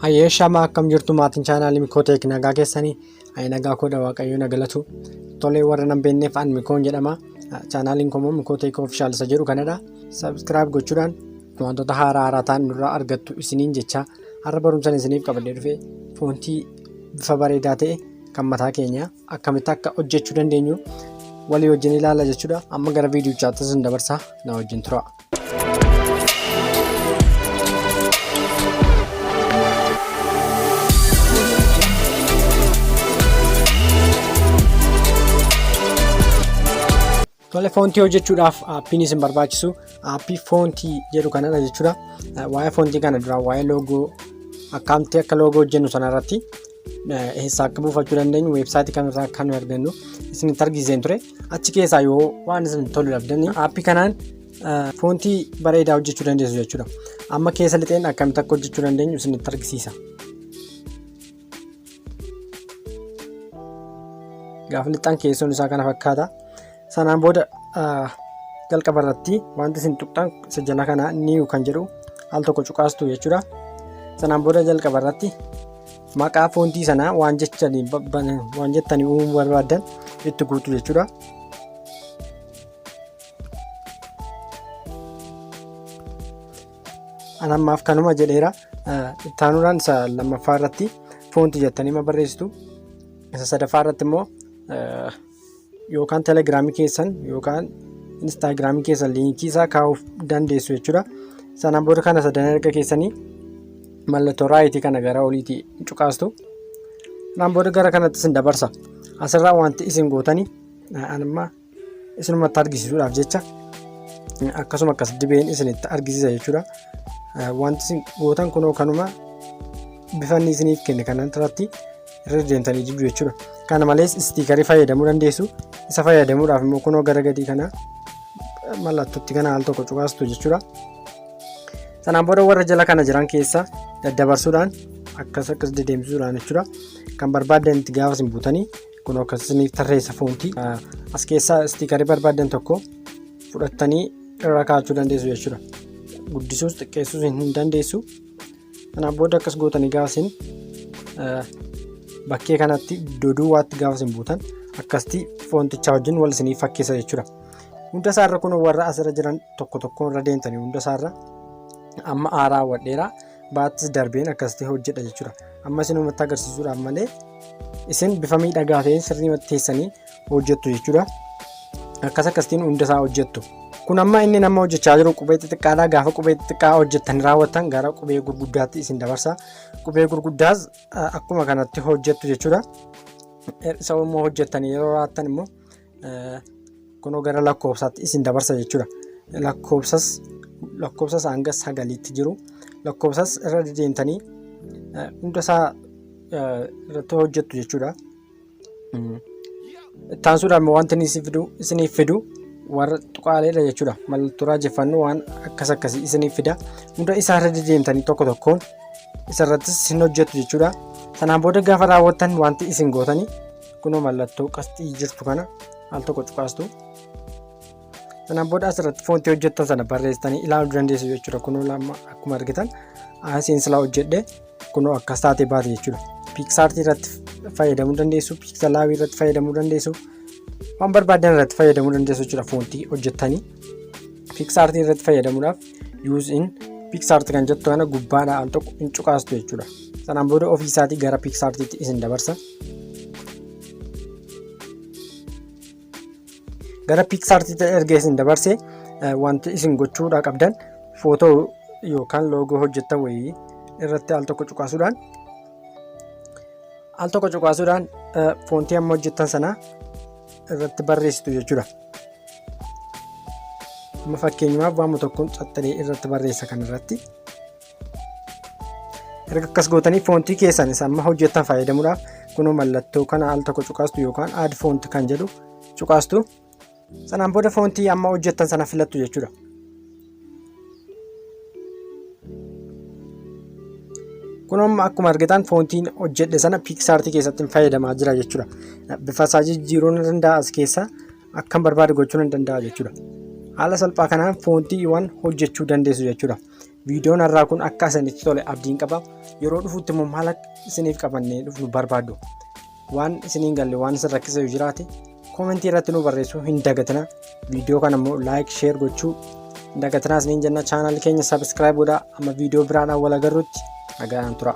Hayyee shamaa akkam jirtu maatiin chaanaalii Mikoo Teek nagaa keessanii ani nagaa koodha waaqayyo na galatu tolee warra nan beekneef an Mikoon jedhama chaanaaliin koo immoo Mikoo Teek Ofishaal isa jedhu kanadha sabskiraayib gochuudhaan wantoota haaraa haaraa ta'an nurraa argattu isiniin jecha har'a barumsan isiniif qabadhee dhufe foontii bifa bareedaa ta'e kan mataa keenya akkamitti akka hojjechuu dandeenyu walii wajjin ilaalla jechuudha. Amma gara viidiyochaatti isin dabarsa na wajjin tura. Tole foontii hojjechuudhaaf aappiin isin barbaachisu aappii foontii jedhu kanadha jechuudha. Waa'ee foontii kana duraa waa'ee loogoo akkaamti akka loogoo hojjennu sanarratti eessaa akka buufachuu dandeenyu weebsaayitii kamirraa akka nu argannu isinitti argisiiseen ture. Achi keessaa yoo waan isin tolu dhabdanii aappii kanaan foontii bareedaa hojjechuu dandeessu jechuudha. Amma keessa lixeen akkamitti akka hojjechuu dandeenyu isinitti argisiisa. Gaafa lixxan keessoon isaa kana fakkaata. Sanaan booda jalqaba irratti wanti isin tuqxan isa jala kana new kan jedhu al tokko cuqaastu jechuudha. Sanaan booda jalqaba irratti maqaa foontii sanaa waan jechanii waan jettanii uumuu barbaaddan itti guutu jechuudha. An ammaaf kanuma jedheera. Ittaanuudhaan isa lammaffaa irratti foonti jettanii ma barreessitu. Isa sadaffaa irratti immoo yookaan telegiraamii keessan yookaan instaagiraamii keessan liinkii isaa kaa'uuf dandeessu jechuudha. Sanaan booda kana sadan erga keessanii mallattoo raayitii kana gara oliitii cuqaastu. Sanaan booda gara kanatti isin dabarsa. Asirraa wanti isin gootanii an amma isinumatti argisiisuudhaaf jecha akkasuma akkas dibeen isinitti argisiisa jechuudha. Wanti isin gootan kunoo kanuma bifa inni isiniif kenne kanan irratti irra deemtanii dibdu jechuudha. Kana malees istiikarii fayyadamuu dandeessu. Isa fayyadamuudhaaf immoo kunoo gara gadii kana mallattootti kana al tokko cuqaastu jechuudha. Sanaan booda warra jala kana jiran keessa daddabarsuudhaan akkas akkas deddeemsisuudhaan jechuudha. Kan barbaaddan itti gaafa isin buutanii kun akkas isiniif tarreessa foontii. As keessaa istiikarii barbaaddan tokko fudhattanii irra kaa'achuu dandeessu jechuudha. Guddisuus xiqqeessuus hin dandeessu. Kanaaf booda akkas gootanii gaafa isin bakkee kanatti iddoo duwwaatti gaafa isin buutan akkasitti foontichaa wajjin wal isiniif fakkeessa jechuudha. Hunda isaarra kun warra asirra jiran tokko tokkoon irra deemtanii hunda isaarra amma aaraa hawwadheera baattis darbeen akkasitti hojjedha jechuudha. Amma isinumatti agarsiisuudhaaf malee isin bifa miidhagaa ta'een sirriimatti teessanii hojjettu jechuudha. Akkas akkasitiin hunda isaa hojjettu. Kun amma inni nama hojjechaa jiru qubee xixiqqaadha. Gaafa qubee xixiqqaa hojjettan raawwattan gara qubee gurguddaatti isin dabarsa. Qubee gurguddaas akkuma kanatti hojjettu jechuudha. Isa immoo hojjettanii yeroo raawwattan immoo kunoo gara lakkoofsaatti isin dabarsa jechuudha. Lakkoofsas lakkoofsas hanga sagaliitti jiru. Lakkoofsas irra deemtanii hunda isaa irratti hojjettu jechuudha. Itti aansuudhaan immoo wanti inni isiniif fidu warra tuqaaleedha jechuudha. Mallattoo raajeffannoo waan akkas akkasii isiniif fida. Hunda isaa irra deemtanii tokko tokkoon isarrattis hin hojjettu jechuudha. Sanaan booda gaafa raawwattan wanti isin gootanii kunoo mallattoo qasxii jirtu kana al tokko cuqaastu. Sanaan booda asirratti foontii hojjettan sana barreessitanii ilaaluu dandeessu jechuudha. Kunoo lama akkuma argitan asiin silaa hojjedhe kunoo akkas taatee baate jechuudha. Piiksaartii irratti fayyadamuu dandeessu, piiksalaawii irratti fayyadamuu dandeessu, waan barbaadan irratti fayyadamuu dandeessu jechuudha foontii hojjettanii. Piiksaartii irratti fayyadamuudhaaf use in piiksaartii kan jettu kana gubbaadhaa al tokko hin cuqaastu jechuudha. Sanaan booda ofii isaatii gara piiksaartiitti isin dabarsa. Gara piiksaartiitti erga isin dabarse wanti isin gochuudhaa qabdan footoo yookaan loogoo hojjettan wayii irratti al tokko cuqaasuudhaan al tokko cuqaasuudhaan foontii amma hojjettan sana irratti barreessitu jechuudha. Amma fakkeenyumaaf waanuma tokkoon caxxalee irratti barreessa kan irratti. Erga akkas gootanii foontii keessan isa amma hojjettan fayyadamuudhaaf kunoo mallattoo kana al tokko cuqaastu yookaan add font kan jedhu cuqaastu. Sanaan booda foontii amma hojjettan sana filattu jechuudha. Kun amma akkuma argitan foontiin hojjedhe sana piiksaartii keessatti fayyadamaa jira jechuudha. Bifa isaa jijjiiruu ni danda'a as keessa akkan barbaade gochuu ni danda'a jechuudha. Haala salphaa kanaan foontiiwwan hojjechuu dandeessu jechuudha. Viidiyoon har'aa kun akka isinitti tole abdiin qaba. Yeroo dhufutti immoo maal akka isiniif qabannee dhufnu barbaaddu? Waan isiniin galle, waan isin rakkisa yoo jiraate, koomentii irratti nu barreessuu hin dagatina. Viidiyoo kana immoo like, share gochuu hin dagatinaa isiniin jenna. Chaanaalii keenya subscribe godhaa. Amma viidiyoo biraadhaan wal agarrutti nagaan tura.